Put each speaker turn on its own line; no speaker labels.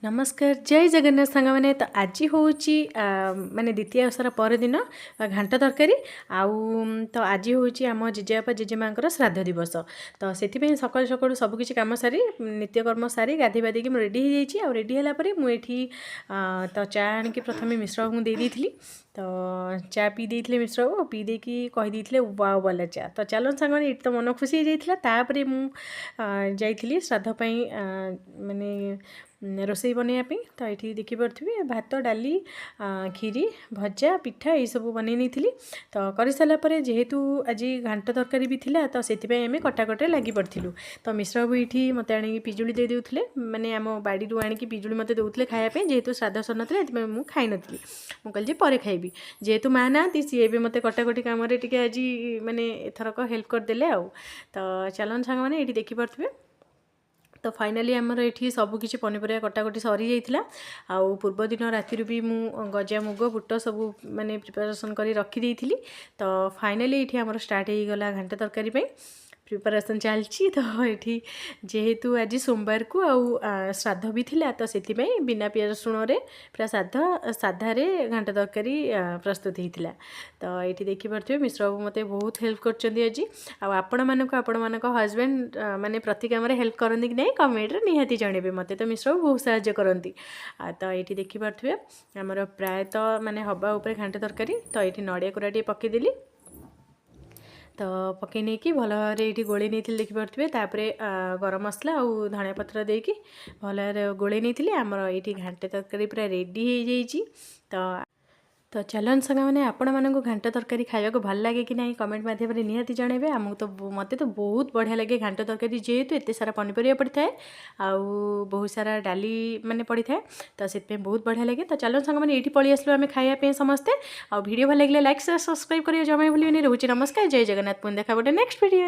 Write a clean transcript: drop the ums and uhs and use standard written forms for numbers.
ନମସ୍କାର, ଜୟ ଜଗନ୍ନାଥ ସାଙ୍ଗମାନେ। ତ ଆଜି ହେଉଛି ମାନେ ଦ୍ୱିତୀୟ ଓଷାର ପରଦିନ ଘାଣ୍ଟ ତରକାରୀ। ଆଉ ତ ଆଜି ହେଉଛି ଆମ ଜେଜେବାପା ଜେଜେମାଙ୍କର ଶ୍ରାଦ୍ଧ ଦିବସ। ତ ସେଥିପାଇଁ ସକାଳୁ ସକାଳୁ ସବୁକିଛି କାମ ସାରି, ନିତ୍ୟକର୍ମ ସାରି, ଗାଧୋଇ ବାଧେଇକି ମୁଁ ରେଡ଼ି ହେଇଯାଇଛି। ଆଉ ରେଡ଼ି ହେଲା ପରେ ମୁଁ ଏଠି ତ ଚା ଆଣିକି ପ୍ରଥମେ ମିଶ୍ରବାବୁଙ୍କୁ ଦେଇ ଦେଇଥିଲି। ତ ଚା ପିଇ ଦେଇଥିଲେ ମିଶ୍ରବାବୁ, ପିଇ ଦେଇକି କହିଦେଇଥିଲେ ୱାଓ ବାଲା ଚା। ତ ଚାଲନ୍ତୁ ସାଙ୍ଗମାନେ, ଏଇଠି ତ ମନ ଖୁସି ହେଇଯାଇଥିଲା। ତାପରେ ମୁଁ ଯାଇଥିଲି ଶ୍ରାଦ୍ଧ ପାଇଁ ମାନେ ରୋଷେଇ ବନେଇବା ପାଇଁ। ତ ଏଠି ଦେଖିପାରୁଥିବେ ଭାତ, ଡାଲି, କ୍ଷୀରି, ଭଜା, ପିଠା ଏଇସବୁ ବନେଇ ନେଇଥିଲି। ତ କରିସାରିଲା ପରେ ଯେହେତୁ ଆଜି ଘାଣ୍ଟ ତରକାରୀ ବି ଥିଲା, ତ ସେଥିପାଇଁ ଆମେ କଟାକଟିରେ ଲାଗି ପଡ଼ିଥିଲୁ। ତ ମିଶ୍ରବାବୁ ଏଇଠି ମୋତେ ଆଣିକି ପିଜୁଳି ଦେଇ ଦେଉଥିଲେ, ମାନେ ଆମ ବାଡ଼ିରୁ ଆଣିକି ପିଜୁଳି ମୋତେ ଦେଉଥିଲେ ଖାଇବା ପାଇଁ। ଯେହେତୁ ଶ୍ରାଦ୍ଧ ସରିନଥିଲା, ଏଥିପାଇଁ ମୁଁ ଖାଇନଥିଲି। ମୁଁ କହିଲି ଯେ ପରେ ଖାଇବି। ଯେହେତୁ ମା ନାହାନ୍ତି, ସିଏ ଏବେ ମୋତେ କଟାକଟି କାମରେ ଟିକେ ଆଜି ମାନେ ଏଥରକ ହେଲ୍ପ କରିଦେଲେ। ଆଉ ତ ଚାଲନ୍ତୁ ସାଙ୍ଗମାନେ, ଏଇଠି ଦେଖିପାରୁଥିବେ, ତ ଫାଇନାଲି ଆମର ଏଠି ସବୁକିଛି ପନିପରିବା କଟାକଟି ସରିଯାଇଥିଲା। ଆଉ ପୂର୍ବଦିନ ରାତିରୁ ବି ମୁଁ ଗଜା ମୁଗ, ବୁଟ ସବୁ ମାନେ ପ୍ରିପାରେସନ୍ କରି ରଖିଦେଇଥିଲି। ତ ଫାଇନାଲି ଏଇଠି ଆମର ଷ୍ଟାର୍ଟ ହେଇଗଲା ଘାଣ୍ଟ ତରକାରୀ ପାଇଁ ପ୍ରିପାରେସନ୍ ଚାଲିଛି। ତ ଏଠି ଯେହେତୁ ଆଜି ସୋମବାରକୁ ଆଉ ଶ୍ରାଦ୍ଧ ବି ଥିଲା, ତ ସେଥିପାଇଁ ବିନା ପିଆଜ ରସୁଣରେ ପୁରା ସାଧାରେ ଘାଣ୍ଟ ତରକାରୀ ପ୍ରସ୍ତୁତ ହେଇଥିଲା। ତ ଏଇଠି ଦେଖିପାରୁଥିବେ, ମିଶ୍ରବାବୁ ମୋତେ ବହୁତ ହେଲ୍ପ କରିଛନ୍ତି ଆଜି। ଆଉ ଆପଣମାନଙ୍କୁ ଆପଣମାନଙ୍କ ହଜବେଣ୍ଡ ମାନେ ପ୍ରତି କାମରେ ହେଲ୍ପ କରନ୍ତି କି ନାହିଁ, କମେଣ୍ଟରେ ନିହାତି ଜଣେଇବେ। ମୋତେ ତ ମିଶ୍ରବାବୁ ବହୁତ ସାହାଯ୍ୟ କରନ୍ତି। ଆଉ ତ ଏଇଠି ଦେଖିପାରୁଥିବେ, ଆମର ପ୍ରାୟତଃ ମାନେ ହେବା ଉପରେ ଘାଣ୍ଟ ତରକାରୀ। ତ ଏଇଠି ନଡ଼ିଆ କୋରା ଟିକେ ପକାଇଦେଲି। ତ ପକାଇ ନେଇକି ଭଲ ଭାବରେ ଏଇଠି ଗୋଳେଇ ନେଇଥିଲି, ଦେଖିପାରୁଥିବେ। ତାପରେ ଗରମ ମସଲା ଆଉ ଧନିଆ ପତ୍ର ଦେଇକି ଭଲ ଭାବରେ ଗୋଳେଇ ନେଇଥିଲି। ଆମର ଏଇଠି ଘାଣ୍ଟ ତରକାରୀ ପୁରା ରେଡ଼ି ହେଇଯାଇଛି। ତ ଚାଲନ୍ତୁ ସାଙ୍ଗମାନେ, ଆପଣମାନଙ୍କୁ ଘାଣ୍ଟ ତରକାରୀ ଖାଇବାକୁ ଭଲ ଲାଗେ କି ନାହିଁ, କମେଣ୍ଟ ମାଧ୍ୟମରେ ନିହାତି ଜଣାଇବେ। ଆମକୁ ତ ମୋତେ ତ ବହୁତ ବଢ଼ିଆ ଲାଗେ ଘାଣ୍ଟ ତରକାରୀ, ଯେହେତୁ ଏତେ ସାରା ପନିପରିବା ପଡ଼ିଥାଏ ଆଉ ବହୁତ ସାରା ଡାଲି ମାନେ ପଡ଼ିଥାଏ, ତ ସେଥିପାଇଁ ବହୁତ ବଢ଼ିଆ ଲାଗେ। ତ ଚାଲନ୍ତୁ ସାଙ୍ଗମାନେ, ଏଇଠି ପଳେଇ ଆସିଲୁ ଆମେ ଖାଇବା ପାଇଁ ସମସ୍ତେ। ଆଉ ଭିଡ଼ିଓ ଭଲ ଲାଗିଲେ ଲାଇକ୍, ସେୟାର, ସବସ୍କ୍ରାଇବ୍ କରିବା ଜମା ଭୁଲିବେନି। ରହୁଛି, ନମସ୍କାର, ଜୟ ଜଗନ୍ନାଥ। ପୁଣି ଦେଖା ଗୋଟେ ନେକ୍ସଟ ଭିଡ଼ିଓରେ।